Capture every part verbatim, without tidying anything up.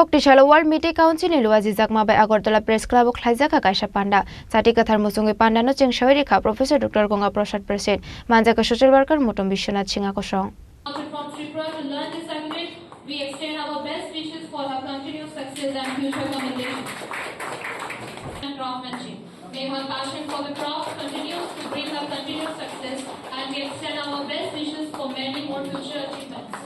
Koktisalo World Media Council ni luajijakma bai Agartala Press Club o khlaijak kha kaisa panda. Chati kwthar muchungwi panda no chengsawi rikha Professor Doctor Ganga Prasad President, manjakha social worker Mutum Biswanath Singha Kosong. From Tripura to learn this language, we extend our best wishes for her continued success and future commendations. And craftsmanship. May her passion for the craft continues to bring her continued success, and we extend our best wishes for many more future achievements.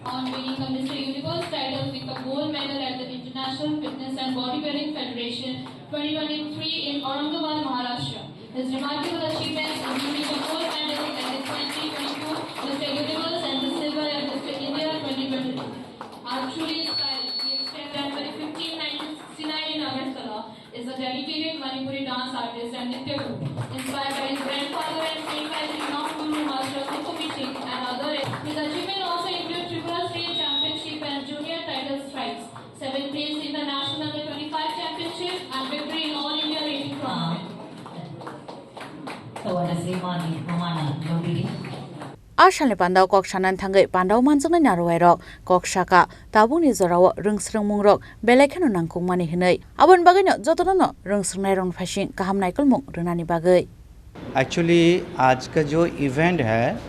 On winning the Mister Universe title with a gold medal at the International Fitness and Bodybuilding Federation twenty twenty-three in Aurangabad, Maharashtra. His remarkable achievements, including the gold medal at the twenty twenty-two Mister Universe and the silver at Mister India twenty twenty-two, are truly inspiring. We extend that very fifteen nineteen sixty-nine in Agartala is a dedicated Manipuri dance artist and Nitya Guru, inspired by his grandfather and trained by the renowned Guru Master Kuku Miching and other. His achievement also include Tripura State Championship and Junior title stripes, seventh place in the National Under twenty-five Championship and victory in All India Rating Tournament. A salni pandao kok sanani thangwi pandao manjaknai naruwairok kok saka, tabukni jorao rwngsrwngmungrok belai kheno nangkukmani hwnwi. Aboni bagwino jotono no rwngsrwngnairokni phaising kaham naikolmung rwnani bagwi. Actually, आज का जो इवेंट है,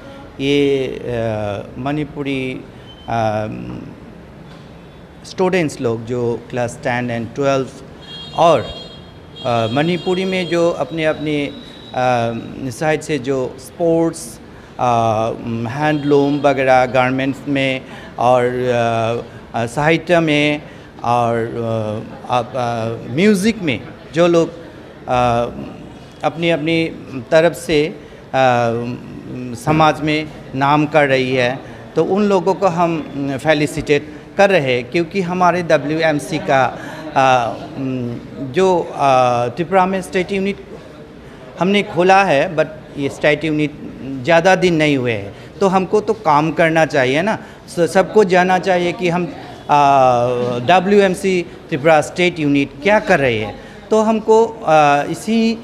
ये, अ, मणिपुरी, अम, स्टूडेंट्स लोग जो class ten and twelve और, अ, मणिपुरी में जो अपने अपने, अ, साइड से जो स्पोर्ट्स, अ, हैंडलूम वगैरह, गारमेंट्स में और, अ, अ, साहित्य में और, अ, आप, अ, म्यूज़िक में जो लोग, अ, अपनी अपनी तरफ से, अ, समाज में नाम कर रही है, तो उन लोगों को हम फेलिसिटेट कर रहे हैं, क्योंकि हमारे डब्ल्यूएमसी का, अ, जो, अ, त्रिपुरा में स्टेट यूनिट हमने खोला है, बट ये स्टेट यूनिट ज़्यादा दिन नहीं हुए हैं, तो हमको तो काम करना चाहिए ना। स-, सबको जानना चाहिए कि हम, आ, डब्ल्यूएमसी त्रिपुरा स्टेट यूनिट क्या कर रही है। तो हमको, आ, इसी, आ,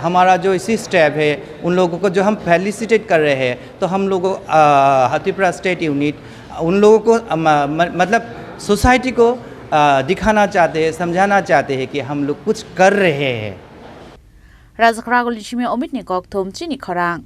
हमारा जो इसी स्टेप है, उन लोगों को जो हम फेलिसिटेट कर रहे हैं, तो हम लोगों, आ, त्रिपुरा स्टेट यूनिट उन लोगों को, आ, म-, म-, मतलब सोसाइटी को, आ, दिखाना चाहते हैं, समझाना चाहते हैं कि हम लोग कुछ कर रहे हैं। Rajakhor Agulni simi Omitni kokthum chini khorang.